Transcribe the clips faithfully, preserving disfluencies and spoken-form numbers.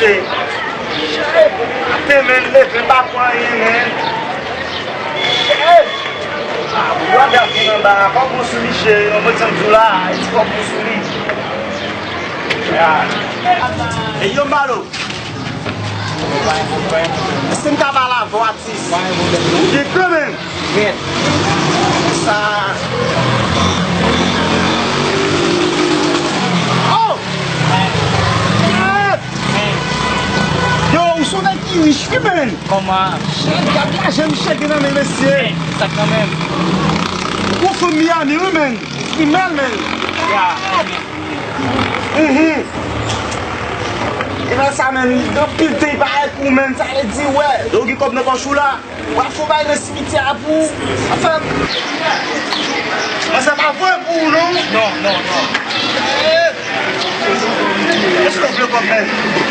Shit. Shit. Te men leve pa pran anyen, men. Shit. Wa gad vin anba, kòb ou sou li, cheri, non, mwen sanm di w la, ti kòb ou sou li. Ya. E yo, Malo. Èske m ka pale avè w, atis? Ou gen kran, men. Sa. Oh! Shit! Yo, ou se yon nèg ki rich, wi, men. Kòman? Shit, gad lajan misye gen nan men, mesye. Men, sa kanmenm. Ou fanm Miami, wi, men. Li mal, men. Ya. Mhm. E nan sa, men, li gen anpil tan li pa avèk ou, men. Sa vle di, wè, lè w gen kòb nan pòch ou la, w ap fè yon bagay nan simityè a pou ou. Anfen, men sa pa vre pou ou, non? Non, non, non. Èske w vle kòb, men?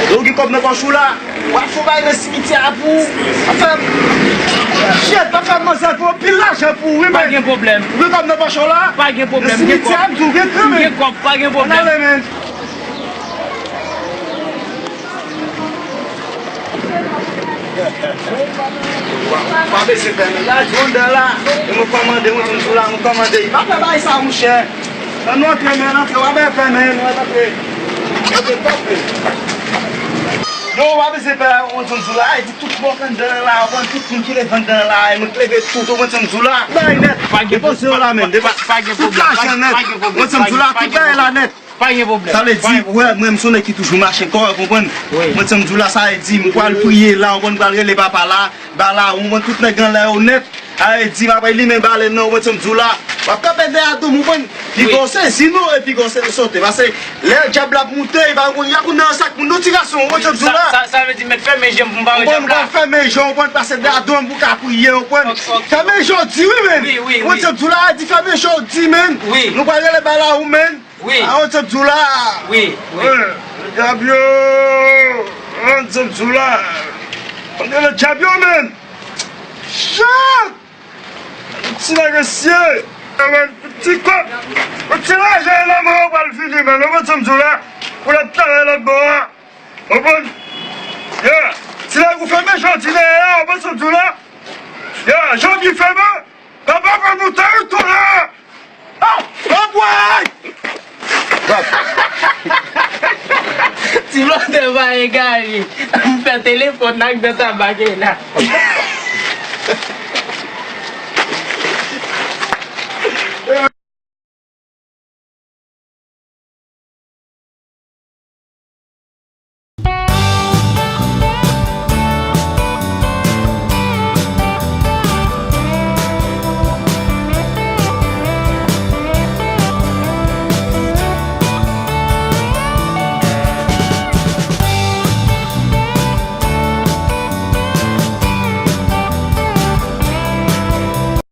Lè w gen kòb nan pòch ou la, w ap fè yon bagay nan simityè a pou ou. Anfen, shit, pa fè manzè fè anpil lajan pou ou, wi, men. Pa gen pwoblèm. Ou gen kòb nan pòch ou la? Pa gen pwoblèm, gen kòb. Nan simityè a, m di w gen kran, men. Gen kòb, pa gen pwoblèm. Ann ale, men. Pa bezwen pè, men. La, di w anndan la. E mwen kòmande, mwen di w la, mwen kòmande. Pa fè bagay sa, monchè. Ann antre, men, antre, w ap fè, men, w ap antre. Antre, antre. Non, w ap bezwen pè, mwen di w la, e di tout bò k anndan la, w konn tout moun ki leve anndan la, e mwen k leve tout, mwen di w la. Bay nèt. Pa gen pwoblèm. Depoze yo la, men. Depoze. Pa gen pwoblèm. Tout lajan nèt. Pa gen pwoblèm. Mwen di w la, tout bagay la nèt. Pa gen pwoblèm. Sa vle di, wè, mwen, m se yon nèg ki toujou mache kò, w konprann? Wi. Mwen, ti m di w la, sa vle di, m pral priye la, w konprann, m pral rele papa la, ba la, w konprann, tout nèg anlè yo nèt. Sa vle di, m ap limen balèn nan, w konprann, ti m di w la, w ap kanpe dèyè do m, w konprann? Piga w sezi non, e piga w se-, sote. Paske lè dyab la ap moute, e pa konn, y a konn nan sak moun, non, ti gason, w konprann, ti m di w la. Sa, sa, sa vle di, mèt fèmen je m pou m pa wè dyab la. W konprann, fèmen je w, w konprann, pase dèyè do m pou w ka priye, w konprann. Ok, ok. Fèmen je w di, wi, men. Wi, wi, wi. W konprann, ti m di w la, di fèmen je w di, men. Wi. Nou pral rele ba la, w, men. Wi. A, w konprann, ti m di w la. Wi, wi. Wi. Dyab yo. An, ti m di w la. An, dyab yo, men. Shit! Ti nèg mesye, ti kòb, ti lajan nan men w pral fini, men, w konprann sa m di w la? Pou lòt talè lòt bò a. W konprann? Ya, ti nèg ou fèmen jan w di dèyè a, w konprann sa m di w la? Ya, jan w di fèmen, papa pa moute tou la. Ah! Anbway! Ti blòdè pa egare. M fè telefòn nan ak dan tabake la.